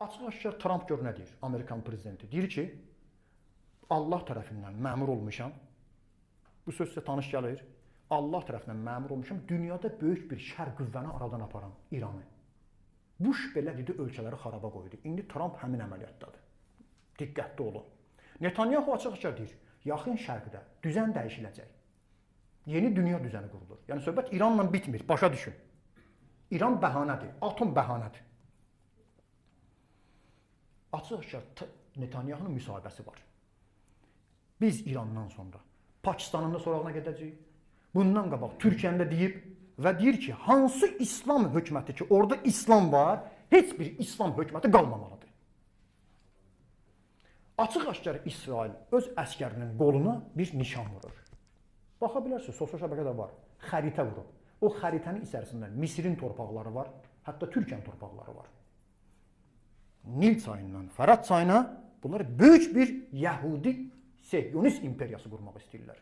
Açıq-aşkar Tramp gör nə deyir? Amerikan prezidenti. Deyir ki, Allah tərəfindən məmur olmuşam. Bu söz sizə tanış gəlir. Allah tərəfindən məmur olmuşam. Dünyada böyük bir şər qüvvəni aradan aparan İranı. Bush belə dedi, ölkələri xaraba qoydu. İndi Tramp həmin əməliyyatdadır. Diqqətli olun. Netanyahu açıq-aşkar deyir, Yaxın Şərqdə düzən dəyişiləcək. Yeni dünya düzəni qurulur. Yəni söhbət İranla bitmir, başa düşün. İran bəhanədir, atom bəhanədir. Açıq-aşkar Netanyahunun müsahibəsi var. Biz İrandan sonra Pakistanın da sorağına gedəcəyik. Bundan qabaq Türkiyənin də deyib və deyir ki, hansı İslam hökuməti ki, orada İslam var, heç bir İslam hökuməti qalmamalıdır. Açıq-aşkar İsrail öz əskərinin qoluna bir nişan vurur. Baxa bilərsiniz, sosial şəbəkədə var. Xəritə vurub. O xəritənin içərisində Misirin torpaqları var, hətta Türkiyənin torpaqları var. Nil çayından Fərat çayına bunlar böyük bir Yəhudi Sehiyonist imperiyası qurmaq istəyirlər.